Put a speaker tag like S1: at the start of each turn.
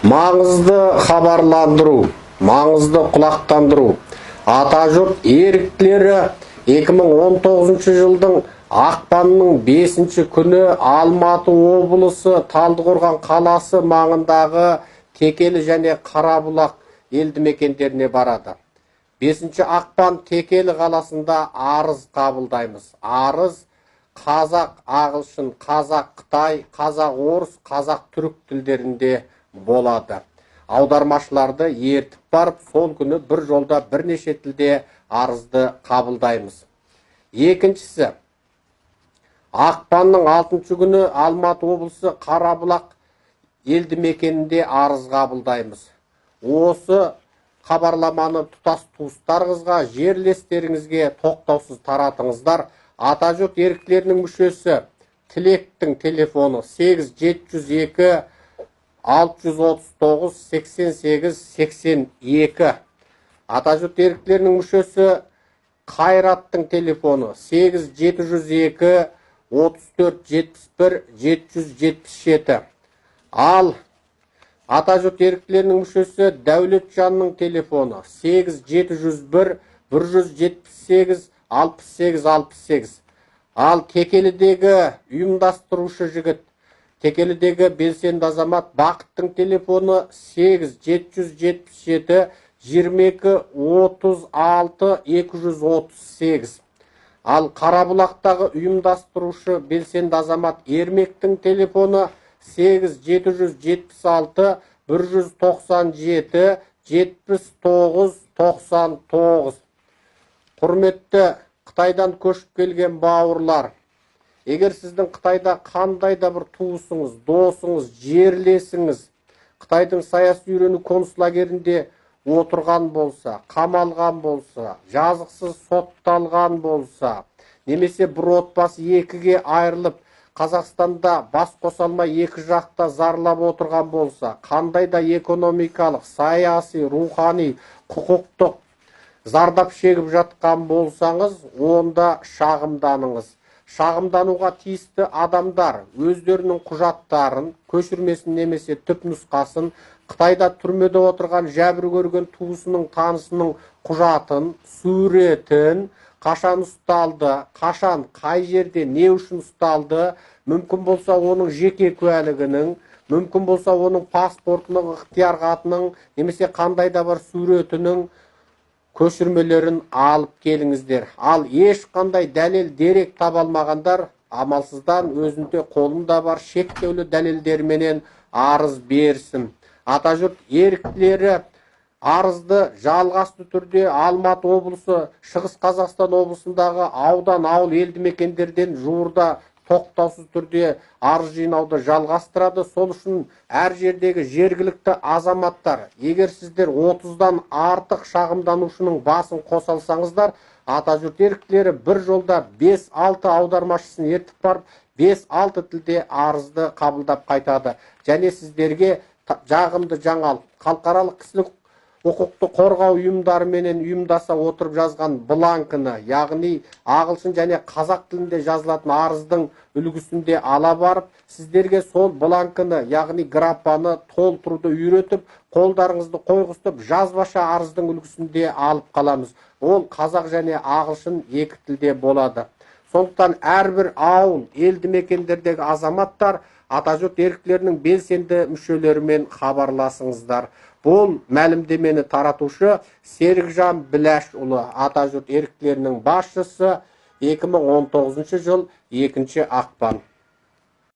S1: Маңызды хабарландыру, маңызды құлақтандыру. Атажұрт еріктілері 2019 жылдың ақпанның 5 күні Алматы облысы Талдықорған қаласы маңындағы Текелі және Қарабұлақ елді мекендеріне барады. 5 ақпан Текелі қаласында арыз қабылдаймыз. Арыз қазақ, ағылшын, қазақ, қытай, қазақ, орыс, қазақ, түрік тілдерінде болады. Аудармашыларды ертіп барып, сол күні бір жолда бірнеше тілде арызды қабылдаймыз. Екіншісі, ақпанның 6 күні Алматы облысы Қарабұлақ елді мекенінде арыз қабылдаймыз. Осы хабарламаны тұтас туыстарыңызға, жерлестеріңізге тоқтаусыз таратыңыздар. Атажұрт еріктілерінің мүшесі Тілектің телефоны 8 702 639 88 82. Атажұрт еріктілерінің мүшесі Қайраттың телефоны 8 702 34 71 777. Ал Атажұрт еріктілерінің мүшесі Дәулетжанның телефоны 8 701 178 68 68. Ал Текелідегі ұйымдастырушы жігіт, Текелідегі белсенді азамат Бақыттың телефоны 8 777 22 36 238. Ал Қарабұлақтағы ұйымдастырушы белсенді азамат Ермектің телефоны 8 776 197 79 99. Құрметті Қытайдан көшіп келген бауырлар, егер сіздің Қытайда қандай да бір туысыңыз, досыңыз, жерлесіңіз Қытайдың саяси үйрену концлагерінде отырған болса, қамалған болса, жазықсыз сотталған болса, немесе бір отбасы екіге айырылып, Қазақстанда бас қоса алмай екі жақта зарлап отырған болса, қандай да экономикалық, саяси, рухани, құқықтық зардап шегіп жатқан болсаңыз, онда шағымданыңыз. Шағымдануға тиісті адамдар өздерінің құжаттарын, көшірмесін немесе түпнұсқасын, Қытайда түрмеде отырған жәбір көрген туысының, танысының құжатын, суретін, қашан ұсталды, қашан, қай жерде, не үшін ұсталды, мүмкін болса оның жеке куәлігінің, мүмкін болса оның паспортының, ықтияр хатының, немесе қандай да бір суретінің көшірмелерін алып келіңіздер. Ал ешқандай дәлел дерек таба алмағандар амалсыздан өзінде қолында бар шектеулі дәлелдерменен арыз берсін. Атажұрт еріктілері арызды жалғасты түрде Алматы облысы, Шығыс Қазақстан облысындағы аудан, ауыл, елді мекендерден жуырда тоқтаусыз түрде арыз жинауды жалғастырады. Сол үшін әр жердегі жергілікті азаматтар, егер сіздер 30-дан артық шағымданушының басын қоса алсаңыздар, Атажұрт еріктілері бір жолда 5-6 аудармашысын ертіп барып, 5-6 тілде арызды қабылдап қайтады. Және сіздерге жағымды жаңалық, халықаралық кісілік құқықты қорғау ұйымдарыменен ұйымдаса отырып жазған бланкіні, яғни ағылшын және қазақ тілінде жазылатын арыздың үлгісінде ала барып, сіздерге сол бланкіні, яғни графаны толтыруды үйретіп, қолдарыңызды қойғызып, жазбаша арыздың үлгісінде алып қаламыз. Ол қазақ және ағылшын екі тілде болады. Сондықтан әрбір ауыл, елді мекендердегі азаматтар Атажұрт еріктілерінің белсенді мүшелерімен хабарласыңыздар. Бұл мәлімдемені таратушы Серікжан Біләшұлы, Атажұрт еріктілерінің басшысы, 2019 жыл 2 ақпан.